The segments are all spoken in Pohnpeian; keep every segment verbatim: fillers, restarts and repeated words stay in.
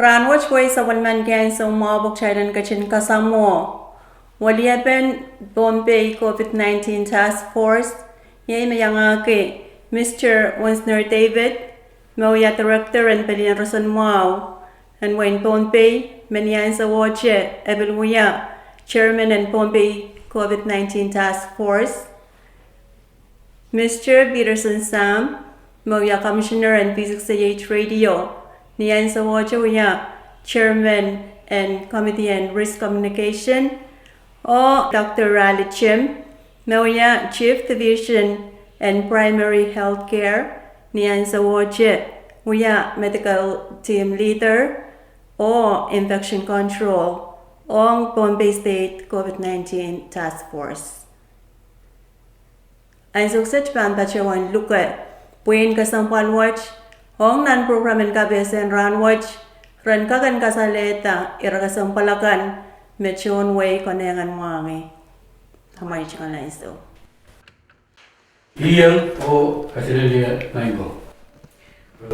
Rahnwet wehi sapwellimen kehn soumwahu pwe kitail en ketin kasamwo weliepen Pohnpei COVID nineteen Task Force, iei me iangahki Mister Winsner David, me wia Director en pelien roson mwahu en wehin Pohnpei, me ni ahnsowohte e pil wia Chairman en Pohnpei COVID nineteen Task Force, Mister Peterson Sam, me wia Commissioner en V six A eight Radio, ni ahnsowohte wia Chairman en Committee en Risk Communication, oh Doctor Raleigh Jim, me wia Chief Division en Primary Health Care, ni ahnsowohte wia Medical Team Leader oh Infection Control ong Pohnpei State COVID nineteen Task Force. Ansou kiset pahn patohwan luke pwihn kesempwal wet ong nan prokram en kapehse en rahnwet, ren kak en kasalehda ire kesempwal akan me tohn wehi konehng en mwahngih. Amwail tungoal ansou. Iang oh kaselehlie maing ko.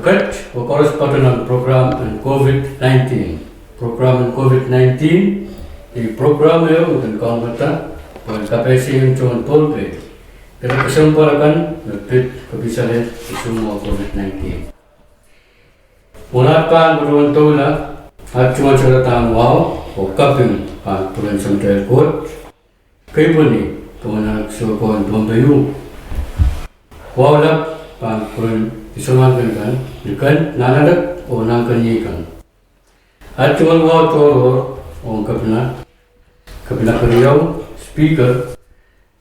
Kat oh koaros patohwan prokram en COVID nineteen. Prokram en COVID nineteen, iei prokram ehu me kin kaunopada pwehn kapehsehiong tohn Pohnpei ire kesempwal akan me pid kapisalehd ni soumwahu COVID nineteen. Mwohn at pahn patohwan doula, at tungoal sakaradahn wahu oh kaping pahn kupwuren Samatail Koht. Keipweni pohn ahnsoun Pohnpei, wahu lap pahn kupwuren isohn kan, ni ken, nan alap oh nan keniei kan. At tungoal wahu tohrohr ong Kepina, Kepina keriau, Speaker,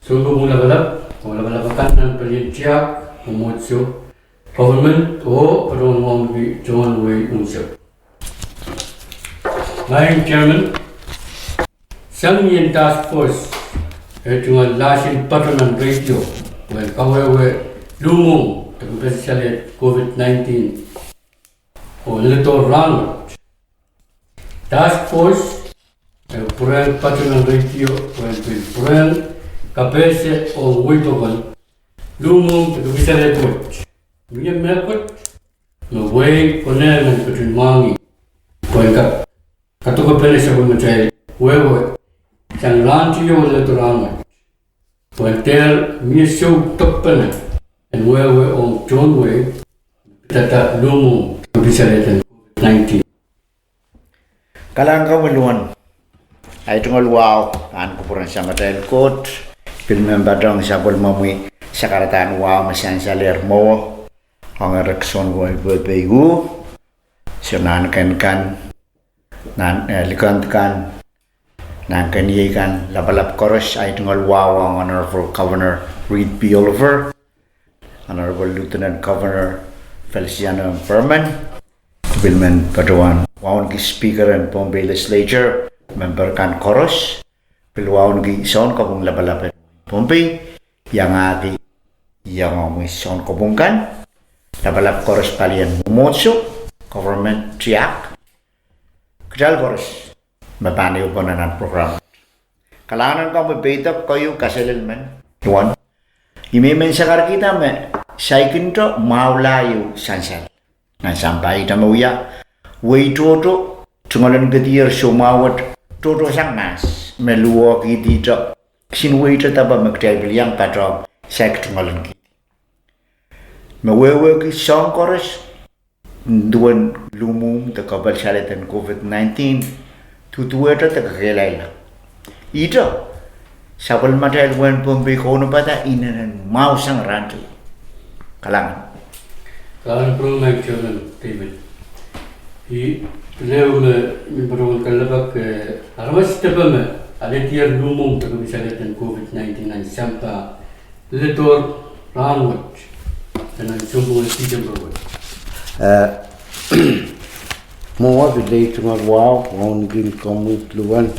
sounkopwung lapalap oh lapalap akan nan pelien tiahk, mwomwohdiso, government oh patohwan wauneki tohn wehi unsek. Maing Chairman, sang ni en task force e tungoal lahsin patohwan radio pwehn kawehwe luhmwohng de kapisalehd COVID nineteen oh leledohr rahnwet. Task force e pwurehng patohwan radio pwehn pil pwurehng kapehse oh wehi pokon luhmwohng de kapisalehd wet. Mie mehkot me wehi konehng en ketin mwahngih pwehn kak kadokepene sapwellimatail wehwe sang rahn teio oh leledo rahnwet, pwehn dehr mie sou dokpene en wehwe ong tohn wehi, pidada luhmwohng de kapisalehd en COVID nineteen. Kalahngan kawehwehn, ahi tungoal wahu pahn kupwuren Samatail Koht, pil men patohwan sapwellimomwi sakaradahn wahu me sansalehr mwowe ong erekiso en wehi Pohnpei, soangen nahnken kan, nan, eh, likend kan, nan keniei kan, lapalap koaros. Ahi tungoal wahu ong Honorable Governor Reed P. Oliver, Honorable Lieutenant Governor Feliciano Perman, pil men patohwan wauneki Speaker en Pohnpei Legislature, member kan koaros, pil wauneki sounkopwung lapalap en Pohnpei, iangahki iangomwi sounkopwung kan, lapalap koaros palien mwomwohdiso, government tiahk, kitail koaros me pahn ehu pwon nan program. Kalahngan en komwi, peidek keieu kaselel men, duwen, I men men sakarkihda me saikinte mwahula ehu sansal nan sampah ihte me wia wehi tohto, tungoal en kedier soumwahu wet tohtohsang mahs me luwehkihdi ihte kisin wehi te dahme kitail pil iang patohwan saik tungoal en kihdi, me wehwehki soahng koaros duwen luhmwohng de kapisalehd en COVID nineteen, duduwehte de kekehlailla. Ihte sapwellimatail wehin Pohnpei kaunopada inenen mwahusang rahn teio. Kalahngan. Kalahngan pwurehng Chairman David. I pil ehu me I men patohwan kalelapak, eh, aramas depe me alehdier luhmwohng de kapisalehd en COVID nineteen nan sampah leledohr rahnwet, nan sounpwong en Tisempe wet. Eh, mwowe pil ei tungoal wahu wauneki komwi duwen,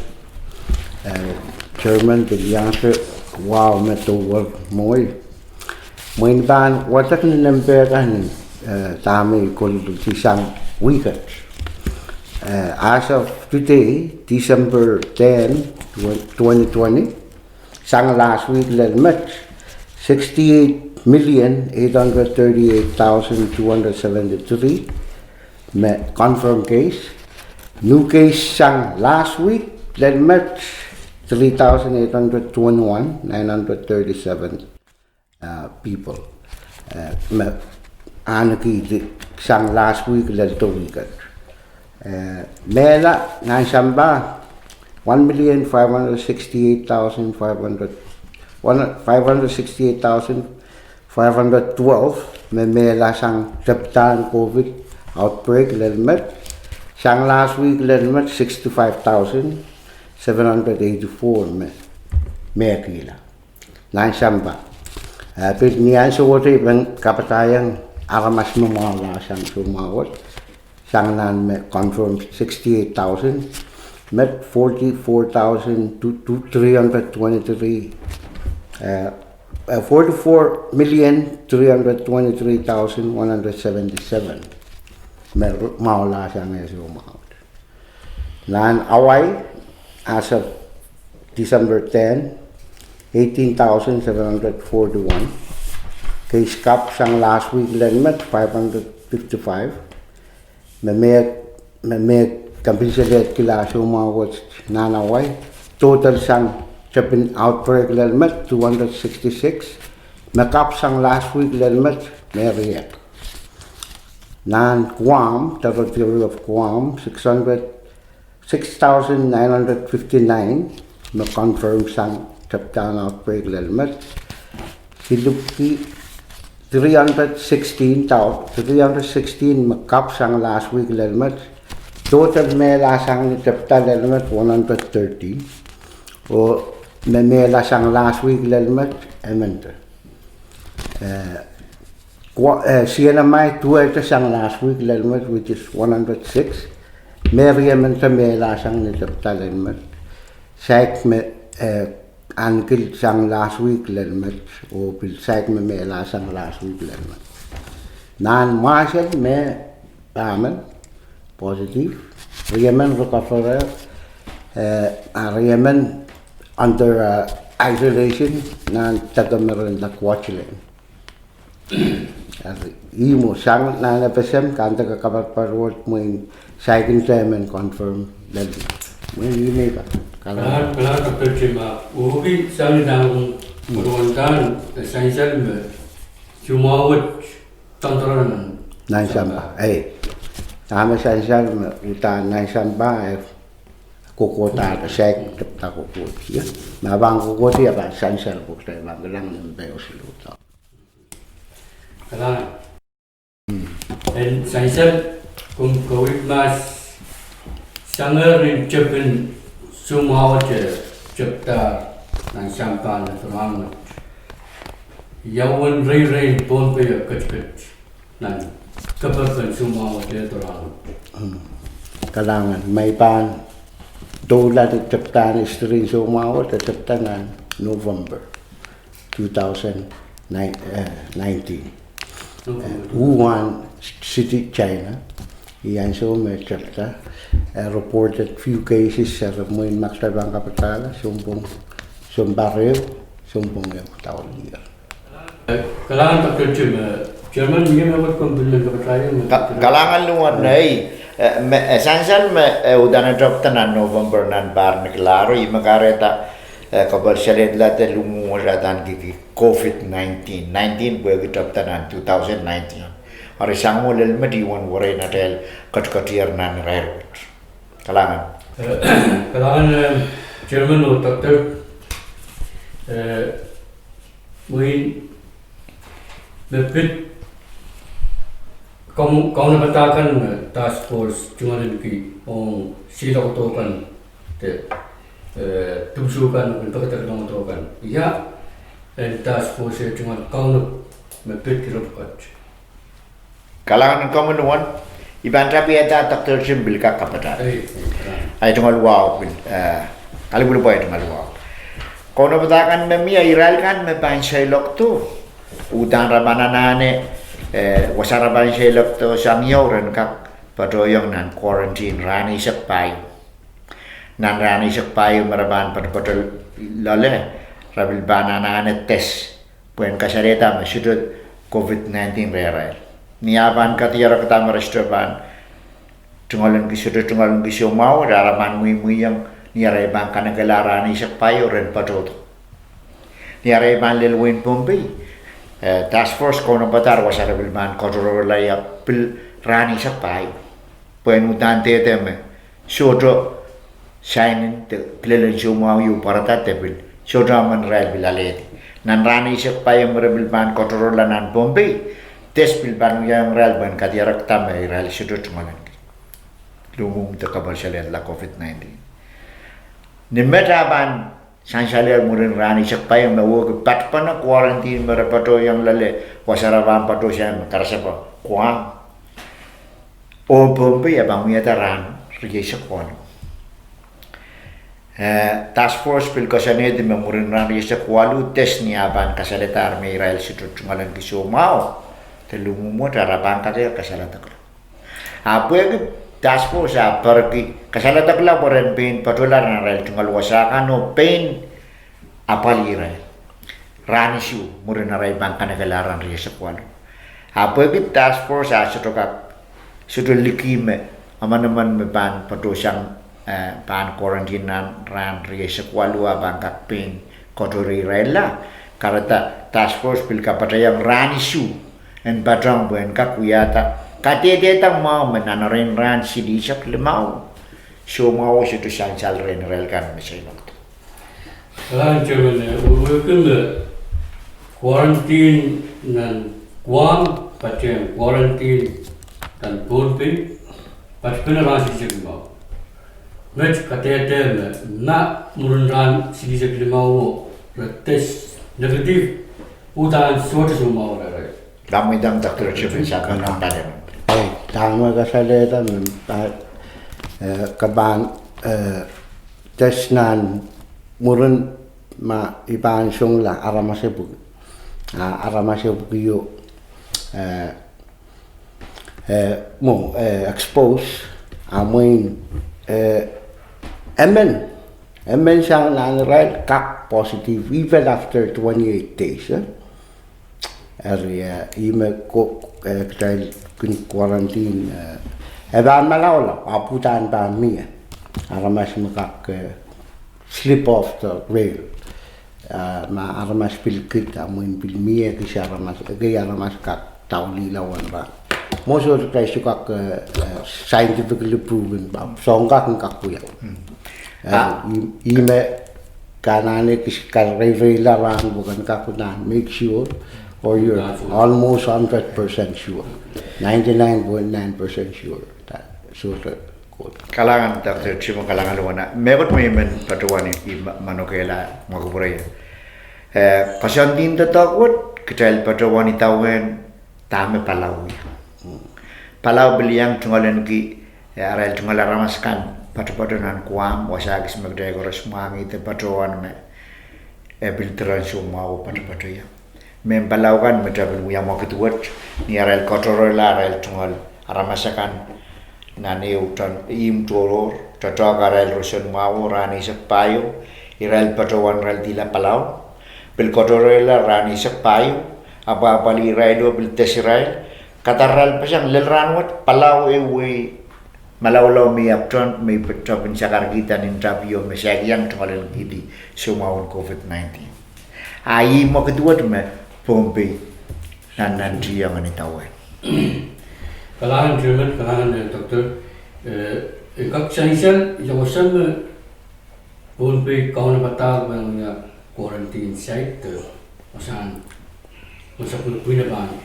eh, Chairman, pil iang se wahu me doula mwowe. Mwein pahn wadek ni nempe kan, eh, dahme I koledi sang wihket. Eh, as of today, December ten, twenty twenty, sang last week lel met, sixty-eight million eight hundred thirty-eight thousand two hundred seventy-three me confirm case, New case sang last week, lel met three thousand eight hundred twenty-one, nine hundred thirty-seven, uh, people. Uh, me ahneki sang last week lel the weekend. Uh, mehla nan sampah, one million five hundred sixty-eight thousand five hundred, one, five hundred sixty-eight thousand five hundred twelve me mehla sang tepda en COVID outbreak lel met. Sang last week lel met sixty-five thousand seven hundred eighty-four me mehkihla nan sampah. Eh, pil ni ansou wet I pahn kapatahiong aramas me mwahula sang soumwahu wet. Sang nan me confirm sixty-eight thousand, met forty-four thousand three hundred twenty-three, eh, eh, forty-four million three hundred twenty-three thousand one hundred seventy-seven me mwahula sang eh soumwahu wet. Nan Hawaii, as of December ten, eighteen thousand seven hundred forty-one. Case kapw sang last week lel met five hundred fifty-five. Me mehk, me mehk kapinsel ehd kila soumwahu wet nan Hawaii. Total sang tepin outbreak lel met two hundred sixty-six. Me kapw sang last week lel met me riehk. Nan Guam, Territory of Guam, six hundred, six thousand nine hundred fifty-nine me confirm sang tepda en outbreak lel met. Silipki three hundred sixteen, three hundred sixteen me kapw sang last week lel met. Total mehla sang ni tepda lel met one hundred thirteen. Oh me mehla sang last week lel met, emente. Eh, Kwa-, eh, C N M I duwehte sang last week lel met, which is one hundred six. Me riemente mehla sang ni tepda lel met. Saik me, eh, ahneki sang last week lel met, oh pil saik me mehla sang last week lel met. Nan Marshall me pahmen positive, riemen recover, eh, a riemen under, eh, isolation nan deke me ren lek Queensland. Eri, ih mwo sang nan F S M, kandeke kaparpar wet mwein saikinte men confirm lel. Mwein ih me I pahn kalahngan. Kalahngan, kalahngan Doctor Jim, ah, uhki sang ni dang, mm, pwurohng dang, eh, sansal me soumwahu wet tangtara nan nan sampah. Sampah. Eh. Dahme sansal me uhdahn nan sampah, eh, kohkohda, saik tepda kohkohdi. Ma pahn kohkohdi, a pahn sansal kohkohda, pahn kilang nan peo siluh da. Kalahngan. En sansal, komw kohwei mahs sangehr en tepin soumwahu wet tepda nan sampah nan Durham wet. Ia uwen reirein Pohnpei ketiket nan keperpen soumwahu wet Durham wet. Hmm. Kalahngan, ma I pahn doula de tepda nan history en soumwahu wet, tepda nan November two thousand nine, eh, nineteen. November. Eh, Wuhan City, China. Ih ansou me tepda, eh, reported few cases, eh, mwein ma kitail pahn kapatala, sounpwong, sounpar ehu, sounpwong ehu, daulih. Eh, kalahngan Doctor Jim, eh, Chairman, mie mehkot komw pil men kapatahiong? Ka-, kalahngan luhwen, eh, eh, me, eh, sansal me, eh, uhdahn tepda nan November nan pahr ni Kilaro, ih me kahrehda, eh, kopersalehda de luhmwo wasa dan kiki COVID nineteen, nineteen pwehki tepda nan two thousand nineteen. Eri sang mwo lel met ih wen werei atail ketiketier nan irair wet. Kalahngan. Eh, kalahngan, eh, Chairman oh Doctor, eh, mwein me pid kaun-, kaunopada kan me task force tungoalenki ong seiloakdo kan de, eh, dipwisou kan, pekidek loangdo kan. Ia, en task force e tungoal kaunop me pid ire pwukat. Kalahngan en komwi luhwen, I pahn tapiada Doctor Jim pil kak kapada. Ei, ei. Ahi tungoal wahu pil, eh, kalipwilipw ahi tungoal wahu. Kaunopada kan me mie, irail kan me pahn seiloakdo, uhdahn re pahn anahne, eh, wasa re pahn seiloakdo sang ieu ren kak patohiong nan quarantine rahn eisek pahieu. Nan rahn eisek pahieu me re pahn patopato loale, re pil pahn anahne test pwehn kasalehda me sohte COVID nineteen rehrail. Ni ah pahn kadiarekda me re sohte pahn tungoalenki, sohte tungoalenki soumwahu, re pahn mweimweiong ni arail pahn kanekehla rahn eisek pahieu ren patohdo. Ni arail pahn lel wehin Pohnpei, eh, task force, kaunopadahr wasa re pil pahn koatororla ie pil rahn eisek pahieu. Pwehn uhdahn dehde me sohte sainen de kilelen soumwahu ieu pwarada de pil sohte emen irail pil alehdi. Nan rahn eisek pahieu me re pil pahn koatororla nan Pohnpei, test pil pahn wiahiong irail pwehn kadiarekda me irail sohte tungoalenki. Lumwumw de kapwal salehdla COVID nineteen. Ni met a pahn sansalehr mwurin rahn eisek pahieu me wehwehki patpene quarantine me re patohwanohng loale wasa re pahn patohsang me karasepe Guam oh Pohnpei, e pahn wiahda rahn rieisek waluh. Eh, task force pil koasoanehdi me mwurin rahn rieisek waluh, test ni a pahn kasalehdahr me irail sohte tungoalenki soumwahu de lumwumw wet, re pahn kak kasaledekla. A pwehki task force a perki kasaledekla pwe ren pein patohla nan arail tungoal wasa kan oh pein apwalih irail rahn isuh mwurin arail pahn kanekehla rahn rieisek waluh. A pwehki task force a sohte kak, sohte likih me emen emen me pahn patohsang, eh, pahn quarantine nan rahn rieisek waluh a pahn kak pein koatororla, kahrehda task force pil kapatahiong rahn isuh en patohng pwehn kak wiahda kadehdehda mwahu me nan erein rahn silihsek limau, soumwahu sohte sansal rehn irail kan me seiloakdo. Rahn chairman, eh, wehwehki me quarantine nan Guam patehng quarantine nan Pohnpei patpene rahn silihsek limau. Met kadehde me ma mwurin rahn silihsek limau re test negative, uhdahn sohte soumwahu rehrail. Dahme idahn Doctor Chairman, sa pahn pahn pahn. Eh, dahme kasalehda me, eh, ke pahn, eh, test nan mwurin ma I pahn songla aramas epwiki. Ah, aramas epwiki o, eh, eh, mwo, eh, expose, a mwein, eh, emen, emen sang nan irail kak positive even after twenty-eight days, eh. Eri, eh, ih me ko, eh, kitail kin quarantine, eh, e pahn malaulau, ahpw uhdahn pahn mie aramas me kak, eh, slip off the rail. Ah, ma aramas pil kid, a mwein pil mie ekis aramas, ekei aramas kak daulihla wen rahn. Mwo sohte kitail sohte kak, eh, eh, scientifically proven, pwe soahng kak en kak wia. Eh, ah, ih, ih me ke anahne kis kareireila rahn pwe ke en kak uhdahn make sure, or you're almost hundred percent sure, ninety-nine point nine percent sure that sohte koht. Kalahngan Doctor Chairman, kalahngan Luana. Mehkot me I men patohwan, I ma-, manokehla me kupwure. Eh, koasoandi doadoahk wet, kitail patohwan idawehn dahme Palau wia. Palau pil iang tungoalenki, eh, arail tungoal aramas kan patopato nan Guam, wasa kis me kitail koaros mwahngih de patohwan me e pil diren soumwahu patopato ie. Mehn Palau kan me tepin wia mwekid wet, ni arail koatororla arail tungoal aramas akan nan ehu tohn ihmw tohrohr, doadoahk arail roson mwahu rahn eisek pahieu, irail patohwan irail dihla Palau, pil koatororla rahn eisek pahieu, apwapwalih irail oh pil test irail, kadararail pasang lel rahn wet, Palau ehu wehi malaulau me I ahpw tohn, me I patohwan sakarkihda nin tapio me saik iang tungoalenkihdi soumwahun COVID nineteen. A ih mwekid wet me Pohnpei nannantihong en idawehn. Kalahngan Chairman, kalahngan, eh, Doctor, eh, en kak sansal, ia wasa me Pohnpei kaunopada pahn wia quarantine site, eh, wasahn, wasa pwihn pahn.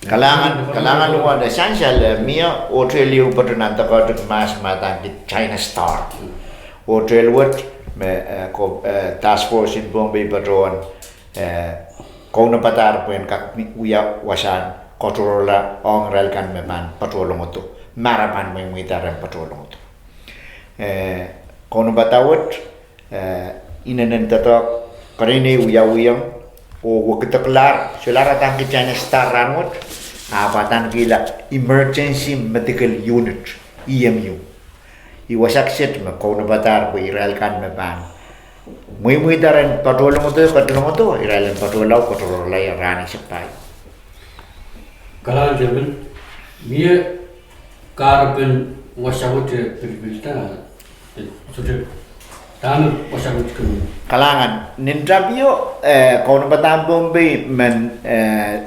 Kalahngan, kalahngan Luana, sansal, eh, mie hotel ehu patohwan nan doadoahk mahs me adaneki China Star. Hotel wet me, eh, ko, eh, task force en Pohnpei patohwan, eh, kaunopadahr pwehn kak mi-, wia wasahn koatororla ong irail kan me pahn patohlongodo, ma re pahn mweimweida ren patohlongodo. Eh, kaunopada wet, eh, inenen doadoahk, kereniei wiawihong, oh wekidekla, solahr adaneki China Star rahn wet, ahpw adanekihla Emergency Medical Unit, E M U. Ih wasa kiset me kaunopadahr pwe irail kan me pahn mweimweida ren patohlongodo, patohlongodo, irail en patohla oh koatororla rahn eisek pahieu. Kalahngan Chairman, mie kahrepen Wasa wet e pilipilda, e, sohte dahme wasa wet kin. Kalahngan, nin tapio, eh, kaunopada Pohnpei men, eh,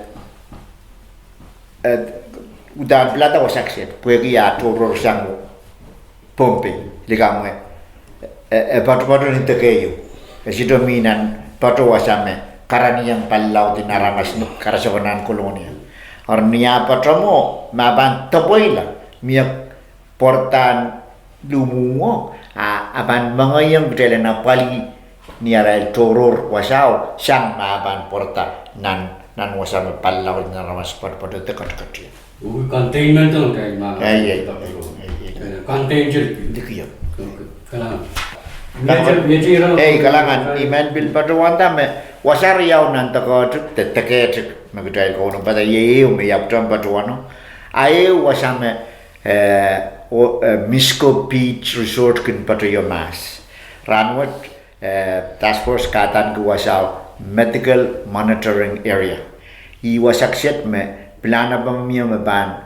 eh, uhdahn pilada wasa kiset, pwehki ah tohrohrsang Pohnpei, likamw e, e, e patopato ni deke ieu. E sohte mi nan pato wasa me karaniong palilaud en aramas ni karasepe nan Kolonia. Eri ni ah pato mwo, ma pahn depweila, mie pwoardan lumwumwo, a, a pahn mengeiong kitail en apwalih ni arail tohrohr wasao, sang ma pahn pwoarda nan, nan wasa me palilaud en aramas patopato de ketiket ie. Containment ong kitail ma. Ei, ei, ei, ei, ei. Containment. Dikio. Okay. Kalahngan. Kalahngan. Mie te, mie te irail. Ei, kalahngan, I men pil patohwanda me wasa riau nan deke, de, deke me kitail kaunopada, iei ehu me I ahpwtehn patohwano. A ehu wasa me, eh, o, eh, Misko Beach Resort kin patohio mahs. Rahnwet, eh, task force kahdaneki wasao Medical Monitoring Area. Ih wasa kiset me pilahn apwal mie me pahn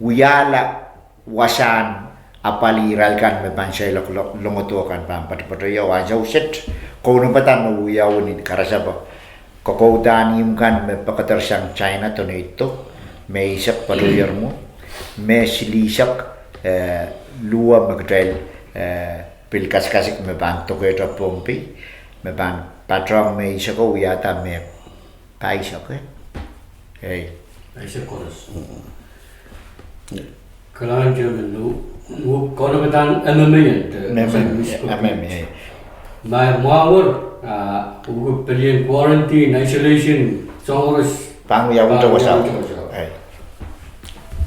wiahla wasahn apwalih irail kan me pahn seiloak lo, longodo kan pahn patopato ie. Ansou kiset, kaunopada me wiawi ni karasepe, kokoudahn ihmw kan me pekedersang China, donate-do, me eisek patohier mwo, me silihsek, eh, luwe me kitail, eh, pil kasikasik me pahn dokehte Pohnpei, me pahn patohng me eiseko wiahda me paisek, eh? Ei. Paisek koaros. Kalahngan Chairman, nu, nu kaunopadahn M M A en, eh, M M A, Misko Beach. M M A. Ma mwahuer, ah, uhk pelien quarantine, isolation, soahng koaros. Pahn wiawi, pahn wiawi wasao. Ei.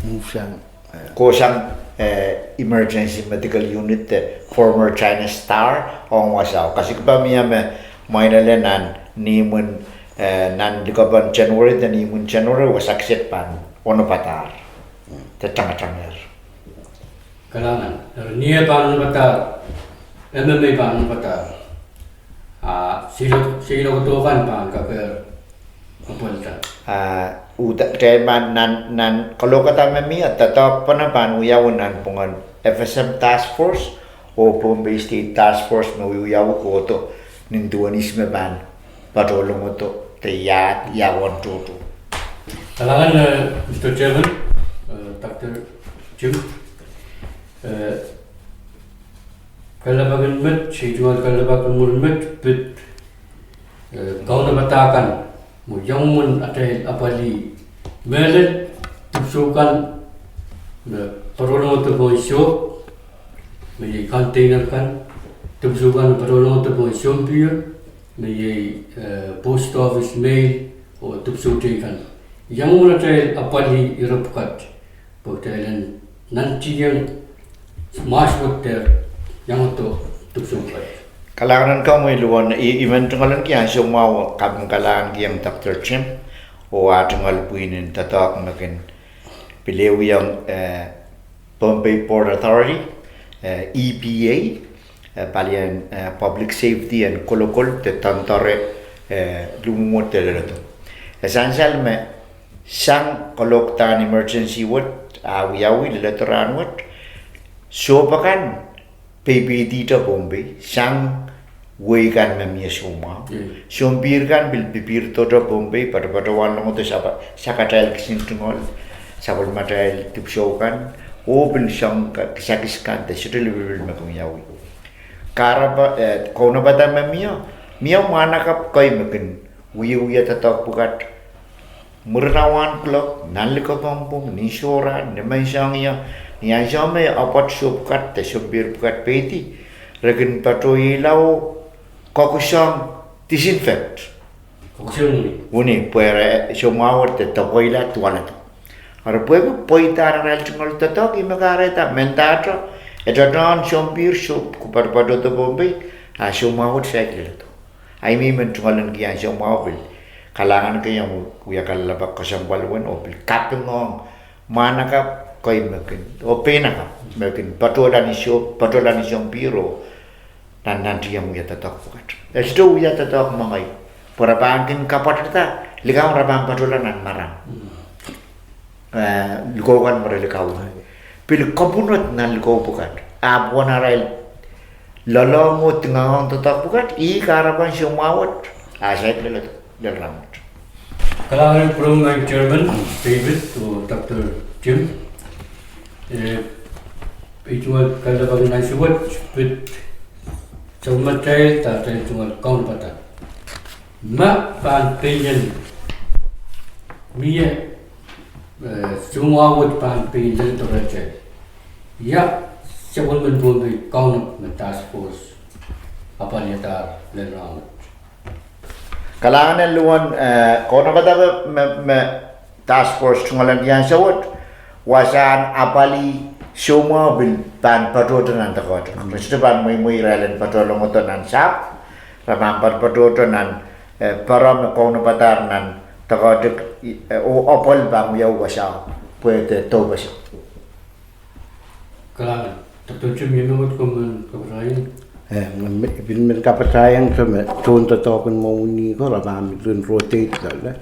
Move sang. Kohsang, eh, Emergency Medical Unit, eh, former China Star, ong wasao. Kasikpa mie me mwainele nan imwin, eh, nan likapw en January de imwin January, wasa kiset pahn onopadahr. De tangatang er. Kalahngan, er ni e pahn onopadahr, M M A pahn onopadahr. Ah, seilok, seiloakdo kan pahn kakehr apwalih. Ah, uhdahn, kitail pahn nan, nan kalohkada me mie, doadoahk pahn, pahn wiawi nanpwungen F S M Task Force, oh Pohnpei State Task Force me wiawi kohdo, nin duwen ihs me pahn pato longodo, de ia, ia uwen tohto. Kalahngan, eh, Mister Chairman, eh, Doctor Jim, eh, kalelapak en met, seiloak kalelapak en mwurin met, pid, eh, kaunopada kan, mwo iang mwomwen atail apwalih, mehlel, dipwisou kan, me patoh longodo pohn sohp, me iei container kan, dipwisou kan me patoh longodo pohn sounpihr, me iei, eh, post office mail, oh dipwisou teikan. Iang mwomwen atail apwalih ire pwukat, pwe kitail en nantihong mahs wet de iangodo dipwisou pwukat. Kalahngan en komwi luhn, I, I men tungoalenki ansou mwahu, kaping kalahngan kihong Doctor Jim, oh ah tungoal pwihn en doadoahk me kin pil wiawi, eh, Pohnpei Port Authority, eh, E P A, eh, palien, eh, Public Safety en kolokol de doandoare, eh, lumwumwo de leledo. E sansal me sang kalohkdahn emergency wet, ah wiawi leledo rahnwet, sohp akan peipeidihte Pohnpei, sang wehi kan me mie soumwahu. Mm. Sounpihr kan pil pipihrdohte Pohnpei, patopato wahn longodo sapa, sahk atail kisin tungoal, sapwellimatail dipwisou kan, oh pil soang ka, kisakis kan, de sohte lipilipil me kin wiawi. Kahrepe, eh, kaunopada me mie, mie mwahnakapw kei me kin wiewia doadoahk pwukat. Mwurin awa en kuloak, nan likapwong pwung, ni sohrahn, ni menseng ie, ni ansou me apwoat sohp pwukat de sounpihr pwukat peidi, re kin patohla oh koakoasoang disinfect. Koakoasoang wini. Wini, pwe re soumwahu wet de depweila duwalada. Eri pwehki pweida arail tungoal doadoahk, ih me kahrehda mendahte, e doadoahn sounpihr sohp, pwukat patopato de Pohnpei, a soumwahu wet saik leledo. Ahi me I men tungoalenki ansou mwahu pil kalahngan keiong wia kalelapak kesempwal wen oh pil kaping ong mwahnakapw kei me kin, oh peinakapw me kin patohla ni soh, patohla ni sounpihr oh nantihong wia doadoahk pwukat. E sohte wia doadoahk mengei. Pwe re pahn kin kapwatehda, likamw re pahn patohla nan maram. Eh, likou kan me re likauwih. pil kapwunod nan likou pwukat. Ahpw wen arail loalomw oh dingangohng doadoahk pwukat, ih kahrepen soumwahu wet, ah saik lel, lel rahnwet. Kalahngan en kupwuromwi Chairman David oh Doctor Jim. Eh, ei tungoal kalelapak nan suwed, pid sapwellimatail, dahde tungoal kaunopada. Ma pahn pein, mie, eh, soumwahu wet pahn pein lel doarehtail. Ia sapwellimen Pohnpei kaunop me task force apwalihadahr lel rahnwet? Kalahngan en luhwen, eh, kaunopada me, me, me task force tungoal en ansou wet, wasahn apwalih soumwahu pil pahn patohdo nan doadoahk. Re sohte pahn mweimwei irail en patohlongodo nan sahpw, re pahn patohdo nan, eh, pere me kaunopadahr nan doadoahk, eh, oh apwal pahn wiawi wasao, pwe de dohpeseng. Kalahngan, Doctor Jim, mie me wet komw men kapatahieng? Eh, me, me, pil men kapatahieng, so me, tohndoadoahk en mwohni ko, re pahn men rotate loale.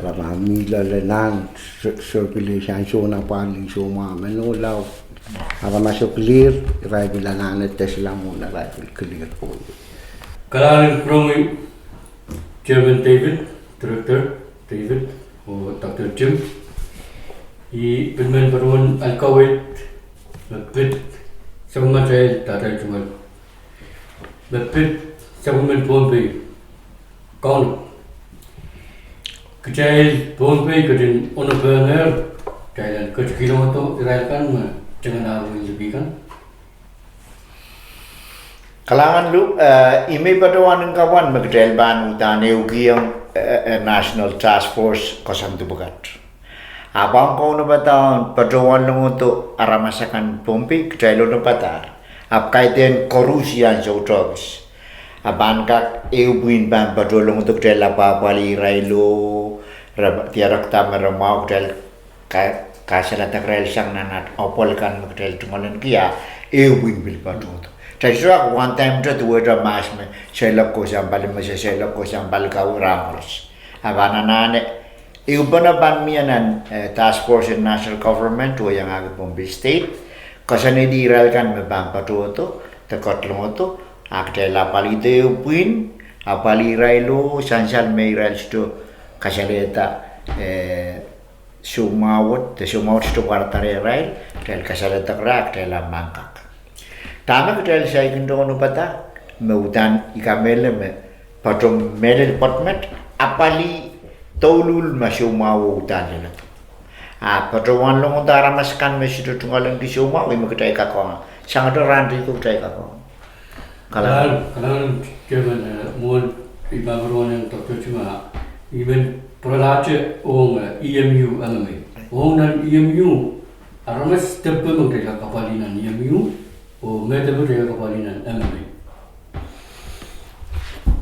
Re pahn mih loale nan, so, so pil sang sohte apwalih soumwahu, me nohla, ahpw ma soh clear, irail pil anahne tesla mwohn, irail pil clear pwon. Kalahngan en kupwuromwi Chairman David, Director David, oh Doctor Jim. I pil men patohwan ahl kaweid me pid sapwellimatail, dahde tungoal, me pid sapwellimen Pohnpei kaunop. Kitail Pohnpei ketin onopehng, kitail en ketikihdo irail kan me tengenahr wehin liki kan. Kalahngan Luke, eh, I men patohwan en kapwan me kitail pahn uhdahn ehukihong, eh, eh, National Task Force koasoandi pwukat. Ahpw ong kaunopada en patohwan longodo aramas akan Pohnpei, kitail onopadahr. Ahpw kaidehn koaros ansou tohkis. A pahn kak ehu pwihn pahn patohlongodo, kitail apwapwalih irail oh, re diarekda me re mwahu, kitail ka, kasaledek irail sang nan at apwal kan me kitail tungoal en kihda, ehu pwihn pil patohdo. Kitail sohte kak one time te duwehte mahs me seiloak kohsang pali mese, seiloak kohsang pali kawi, rahn koaros. A pahn anahne, ehupene pahn mie nan, eh, task force en national government oh iangahki Pohnpei State, koasoanehdi irail kan me pahn patohdo, de ketlongodo, a kitail apwalihdo ehu pwihn, apwalih irail oh sansal me irail sohte kasalehda, eh, soumwahu wet, de soumwahu wet sohte pwarada rehrail, kitail kasaledek irail, kitail ahpw pahn kak. Dahme kitail saikinte onopadahr, me uhdahn I kamehlele me, patohwan mehlel pwoat met, apwalih douluhl me soumwahu uhdahn leledo. A patohwan longodo aramas kan me sohte tungoal en kihda soumwahu, ih me kitail kak ong. Sangete rahn teikan kitail kak ong. Kalahngan. Kalahngan, Chairman, eh, mwohn I pahn patohwan ong Doctor Jim, I men pwuralahte ong, eh, E M U M M A. Ong nan E M U, aramas depe me kitail kak apwalih nan E M U, oh me depe kitail kak apwalih nan M M A?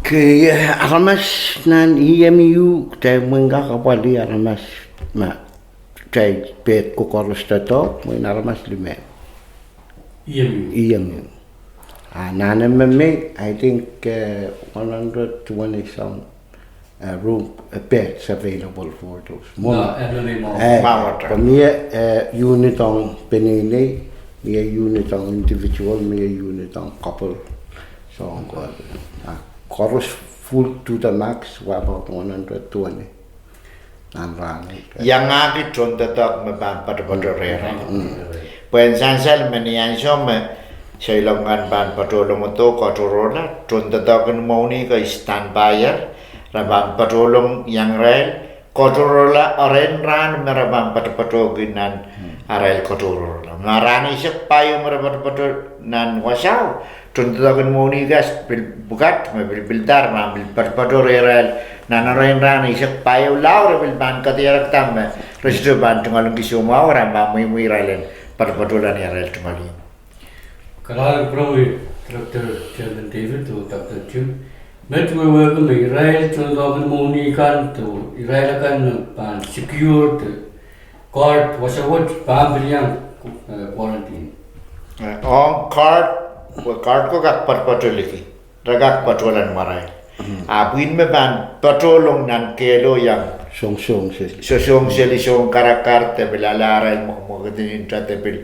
Ke, eh, aramas nan E M U, kitail mwein kak apwalih aramas me kitail pid koaros doadoahk, mwein aramas limen. E M U. E M U. A nan M M A, I think, eh, one hundred twenty some, eh, room, eh, beds available for those. Mwo, eh, mie, eh, unit ong peneinei, mie unit ong individual, mie unit ong couple. Soang ko, ah, koaros full to the max, were about one hundred twenty. Nan rahn. Iangahki tohndoadoahk me pahn patopato rehrail. Pwehn sansal me ni ansou me seiloak kan pahn patohlongodo, katohrohrla, tohndoadoahk en mwohni ko standby er, re pahn patohlong iang irail, katohrohrla, erein rahn me re pahn patopatohki nan arail katohrohrla. Ma rahn eisek pahieu me re patopato nan wasao, tohndoadoahk en mwohni ko pil pwukat me pil pildahr, ma pil patopato rehrail nan erein rahn eisek pahieu lao, re pil pahn kadirekda me re sohte pahn tungoal en kihda soumwahu, re pahn mweimwei irail en patopatohla ni arail tungoal. Kalahngan kupwuromwi Director Chairman David oh Doctor Jim. Met wehwehki me irail tohndoadoahk en mwohni kan, de irail akan me pahn secure, de guard wasa wet pahn pil iang, eh, quarantine. Eh, ong guard, pwe guard ko kak patopato liki. Re kak patohla nan mwarail. A pwihn me pahn patohlong nan kehlo iang. Sohng, sohng seli. Soh, sohng seli, sohng karakar, de pil ale arail mwekmwekid, nta de pil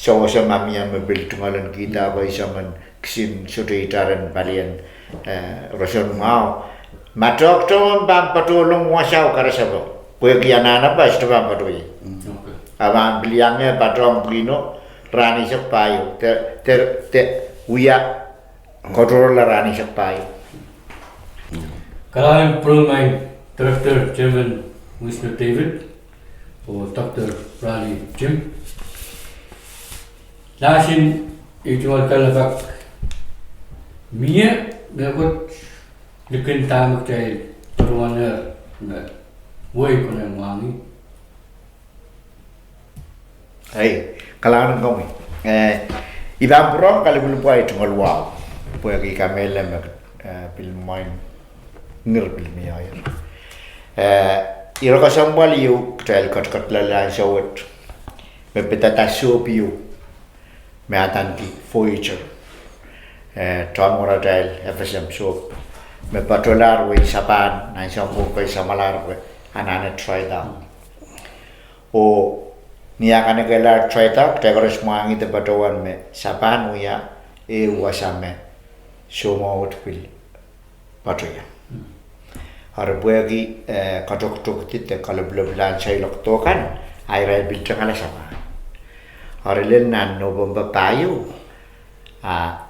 sewese ma mie me pil tungoalenkihda ko I soangen kisin sohte itar en palien, eh, roson mwahu. Ma tohktohn pahn patohlong wasao karasepe. Pwehki anahne pahn sohte pahn patohie. Okay. A pahn pil iang patohng pwihno rahn eisek pahieu. De, de, de wia kotororla rahn eisek pahieu. Kalahngan pwurehng Director Chairman Wisner David oh Doctor Raleigh Jim. Lahsen iei tungoal kalelapak mie mehkot likin dahme kitail patohwanehr me wehi konehng mwahngih. Ei, kalahngan komwi. Eh, I pahn pwurehng kalipwilipw ahi tungoal wahu. Pwehki I kamehlele me, eh, pil mwein ngir pil mie. Eh, ire kesempwal ieu kitail ketiket loale ansou wet me pidada sohp ieu me adaneki Voyager. Eh, tohn weratail F S M sohp me patohlahr wehin Sapahn nan sounpwong kei samwalahr pwe anahne dry down. Oh ni ah kanekelahr dry down, kitail koaros mwahngih de patohwan me Sapahn wia ehu wasa me soumwahu wet pil patohie. Eri pwehki, eh, katoktok de kalopilopilahn seiloak doh kan, a irail pil tengala Sapahn. Eri lel nan Nopempe pahieu, a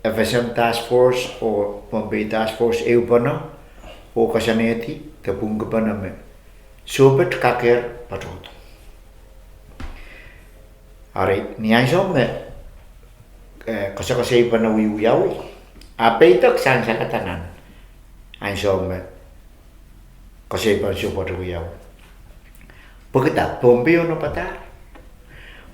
F S M Task Force oh Pohnpei Task Force ehupene oh koasoanehdi de pwungkipene me sohp et kakehr patohdo. Eri ni ansou me, eh, koasoakoasoipene wiewiawi, a peidek sansalada nan ansou me koasoipen sohp et wiawi. Pwekida? Pohnpei onopadahr.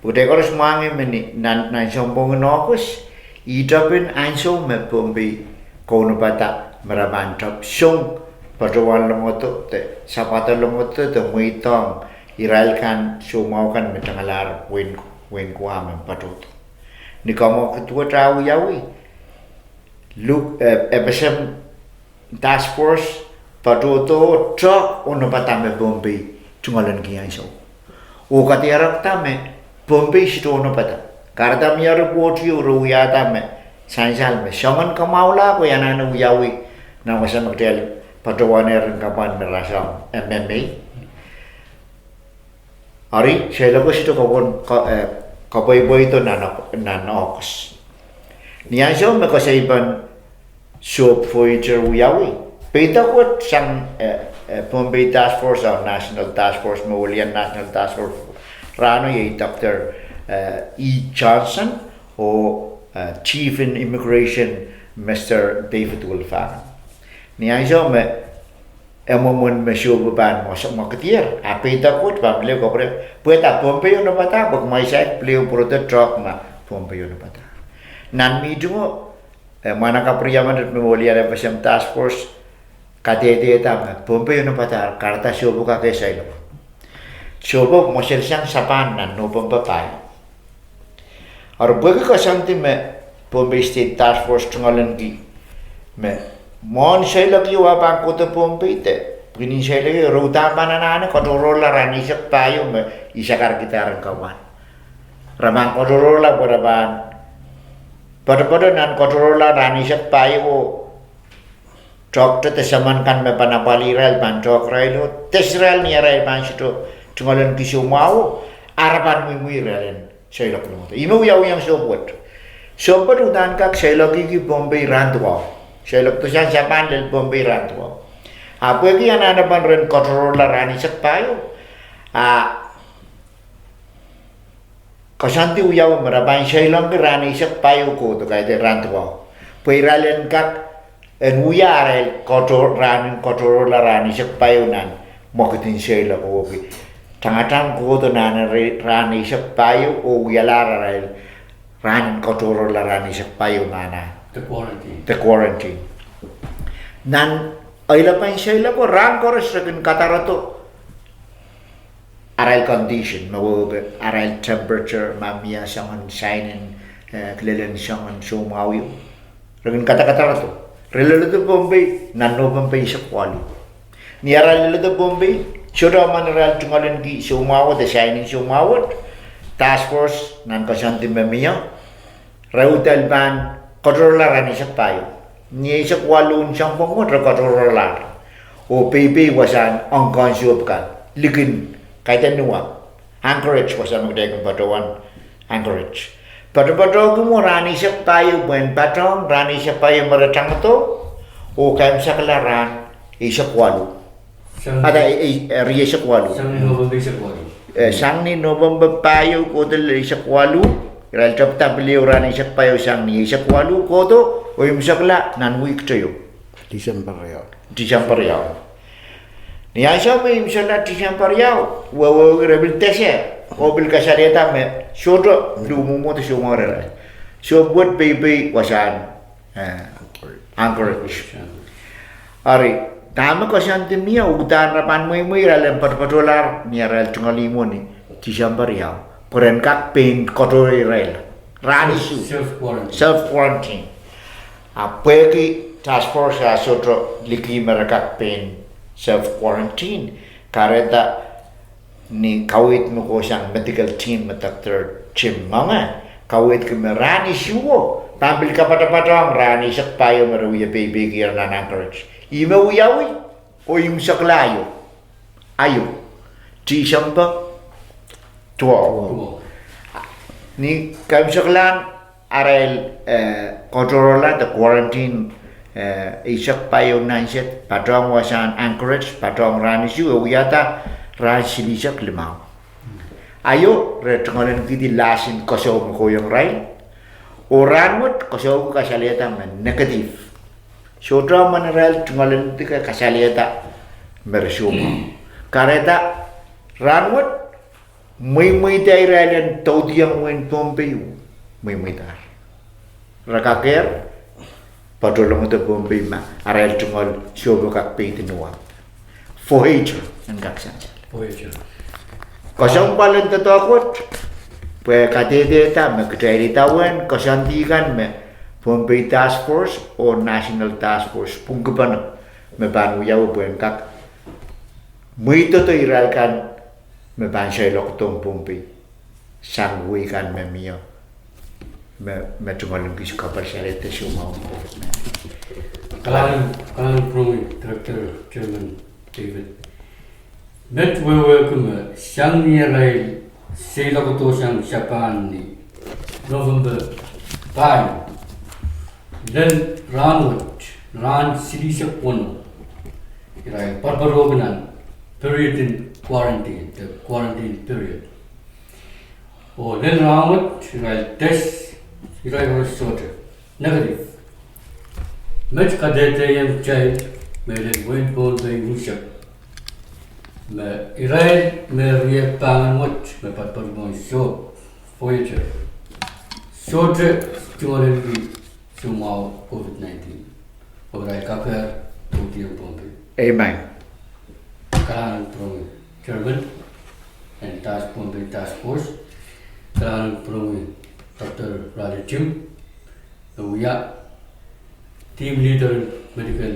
Pwe kitail koaros mwahngih me ni nan, nan sounpwong en August, ihte pil ansou me Pohnpei kaunopada me re pahn tep song patohwan longodo de sapwada longodo de mweidohng irail kan soumwahu kan me tengalahr wehin, wehin Guam en patohdo. Ni kamwekid wet a wiawi, F S M Task Force patohdo, tehk onopada me Pohnpei tungoalenki ansou. Oh kadiarekda me Pohnpei sohte onopada. Kahrehda mie report ieu re wiahda me sansal me soangen kamwahula ko anahne wiawi nan wasa me kitail patohwanehr en kapwan me rasehng M M A. Eri seiloako sohte kapwon, ka, eh, kapweipweido nan, nan August. Ni ansou me koasoipen sohp Voyager wiawi, peidek wet sang, eh, eh, Pohnpei Task Force oh National Task Force, me welien National Task Force rahno iei Doctor, eh, E Johnson oh, eh, Chief in Immigration, Mister David Wilfangen. Ni ansou me e mwomwen me sohp pahn mwekid, mwekid ier, a peidek wet pahn pil kapwurehng, pwehda Pohnpei onopada, pwe kumwail saik pil pwurodo tehk ma Pohnpei onopada. Nan mihtingo, eh, mwahnakapw riamenet me welien F S M Task Force kadehdehda me Pohnpei onopadahr, kahrehda sohpo kak seiloak. Sohpo mweselsang Sapahn nan Nopempe pahieu. Eri pwehki koasoandi me Pohnpei State Task Force tungoalenki me mwohn seiloak ieu a pahn kohdo Pohnpei de pwihnin seiloak ieu re uhdahn pahn anahne kotororla rahn eisek pahieu me I sakaradahn en kapwan. Re pahn kotororla pwe re pahn poatopoato nan kotororla rahn eisek pahieu oh tohkte de semen kan me pahn apwalih irail pahn tohk irail oh test irail ni arail pahn sohte tungoalenki soumwahu, a re pahn mwimwih irail en seiloak longodo. Ih me wiawiong sohp wet. Sohp wet uhdahn kak seiloakihki Pohnpei rahn duwau. Seiloakdo sang Sapahn lel Pohnpei rahn duwau. A pwehki anahnepen ren kotororla rahn eisek pahieu, a koasoandi wiawi me re pahn seiloakki rahn eisek pahieu kohdo, kaidehn rahn duwau. Pwe irail en kak en wia arail kotor, rahn en kotororla rahn eisek pahieu nan mwekid en seiloak oh ki tangatang kohdo nan rahn eisek pahieu oh wialahr arail rahn en kotororla rahn eisek pahieu nan the quarantine. Nan eilepen seiloako rahn koaros re kin kadarodo arail condition, me wehwehki arail temperature, ma mie soangen sign en, eh, kilelen soangen soumwahu ieu. Re kin kadakadarodo. Re leledo Pohnpei nan Nopempe eisek waluh. Ni arail leledo Pohnpei, sohte emen irail tungoalenki soumwahu de sign en soumwahu wet, task force nan koasoandi me mie, re udahn pahn katohrehla rahn eisek pahieu. Ni eisek waluh en sounpwong wet re katohrehla. Oh peipei wasahn ong kohn sohp kan, likin kaidehn Niuap. Anchorage, wasa me kitail kin patohwan Anchorage. Patopatohki mwo rahn eisek pahieu pwehn patohng rahn eisek pahieu me re tangodo, oh kaimwisekla rahn eisek waluh. Sang, ada, e, e, eri eisek waluh. Sang ni November eisek waluh. Eh, sang ni November pahieu kohdo lel eisek waluh, irail tepda pil ehu rahn eisek pahieu sang ni eisek waluh kohdo, oh imwisekla nan wihk teio. Tisemper ieu. Tisemper ieu. Ni ansou me imwisekla Tisemper ieu, wehwehki re pil dese, oh pil kasalehda me sohte luhmwohmwohdo soumwahu rehrail. Sohp wet peipei wasahn, eh, Anchorage. Eri, dahme koasoandi mie, udahn re pahn mweimwei irail en patopatohlahr ni arail tungoal imwo ni Tisemper ieu. Pwe ren kak pein katohre irail. Rahn isuh. Self quarantine. Self quarantine. A pwehki task force a sohte liki me re kak pein self quarantine, kahrehda ni kaweid me kohsang medical team me Doctor Jim Monge, kaweidki me rahn isuh o, pahn pil kapatapatohng rahn eisek pahieu me re wie peipeikier nan Anchorage. Ih me wiawi, oh imwisekla aio. Aio. Tisemper duwau. Ni kaimwiseklahn arail, eh, katohrehla de quarantine, eh, eisek pahieu nan sed, patohng wasahn Anchorage, patohng rahn isuh, e wiahda rahn silihsek limau. Aio, re tungoal en kihdi lasin koasoi me kohiong irail. Oh rahn wet, koasoi kasalehda me negative. Sohte emen irail tungoal en kihdi kasalehda me re soumwahu. Kahrehda rahn wet, mweimweida irail en doudiong wehin Pohnpei, mweimweidahr. Re kakehr, patohlongodo Pohnpei ma arail tungoal sohpo kak peidi Niuap. Voyager, en kak sansal. Voyager. Kesempwal en doadoahk wet, pwe kadehdehda me kitail idawehn koasoandi kan me Pohnpei Task Force oh National Task Force pwungkipene me pahn wiawi pwehn kak mweidohdo irail kan me pahn seiloakdohng Pohnpei sang wehi kan me mie, me, me tungoal en kihs kapwal salehde soumwahu COVID nineteen. Kalahngan, kalahngan pwurehng Director Chairman David. Met wehwehki me sang ni arail seiloakdo sang Japan ni November pahieu, lel rahnwet, rahn silihsek weneu, irail poaropoarohki nan period en quarantine, the quarantine period. Oh lel rahnwet irail test, irail koaros sohte negative. Met kadehdehiong kitail me lel wehin Pohnpei unsek me irail me rie pahngan wet me poaropoarohng sohp Voyager sohte tungoal en kihdi soumwahu COVID nineteen. Oh irail kakehr doudiong Pohnpei. Amen. Kalahngan pwurehng Chairman en Task, Pohnpei Task Force. Kalahngan pwurehng Doctor Raleigh Jim, me wia Team Leader en Medical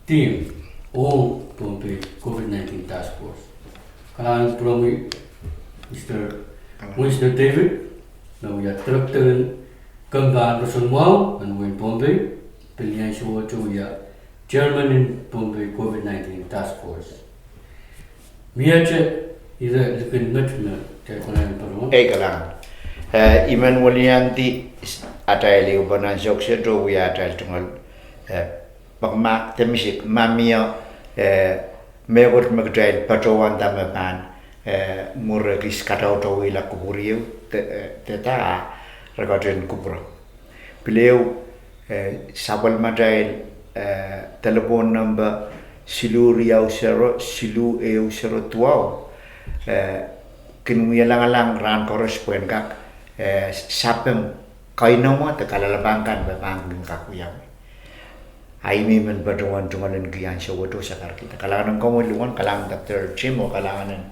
Team ong Pohnpei COVID nineteen Task Force. Kalahngan pwurehng Mister Winston David, me wia Director en Kempahn Roson Mwahu en wehin Pohnpei, pil ni ansou wet wia Chairman en Pohnpei COVID nineteen Task Force. Miehte ire likin met me kitail pahn patohwan. Ei, kalahngan. Eh, I men weliandi atail ehupene nan sohkseto wia atail tungoal, eh, pahn ma, de misik, ma mie, eh, mehkot me kitail patohwanda me pahn, eh, mwuhr ekis kadaudauwihla kupwur ieu, de, eh, de da, ah, re ketin kupwure. Pil ehu, eh, sapwellimatail, eh, delepwohn nempe siluh riau sero, siluh ehu sero duwau, eh, kin wie langalang rahn koaros pwehn kak, eh, sapeng kainengo de kalelapak kan me pahn kin kak wiawi. A I men patohwan tungoal en kihong ansou wet oh sakarkihda. Kalahngan en komwi luhn, kalahngan Doctor Jim oh kalahngan en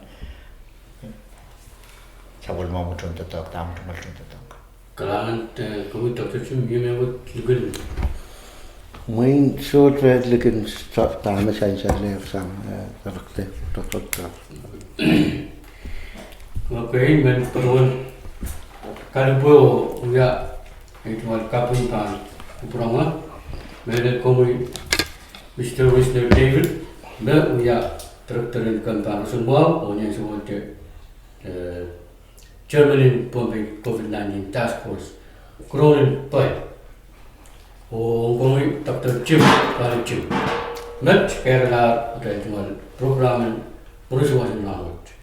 sapwellime mwomwen tohndoadoahk, dahme mwomwen tohndoadoahk. Kalahngan, eh, komwi Doctor Jim, mie mehkot likin? Mwein sohte likin sa-, dahme sansal sang, eh, Director, Doctor. Okei, men patohwan kalipwe oh wia ei tungoal kaping pahn kupwuromwail. Mehlel komwi, Mister Wisner David, me wia director en kemp en roson mwahu oh ni ansou wet, eh, chairman en Pohnpei COVID nineteen task force. Kupwuren pei. Oh komwi Doctor Jim, Pali Jim. Met kehlail atail tungoal program en mwurin wasa nan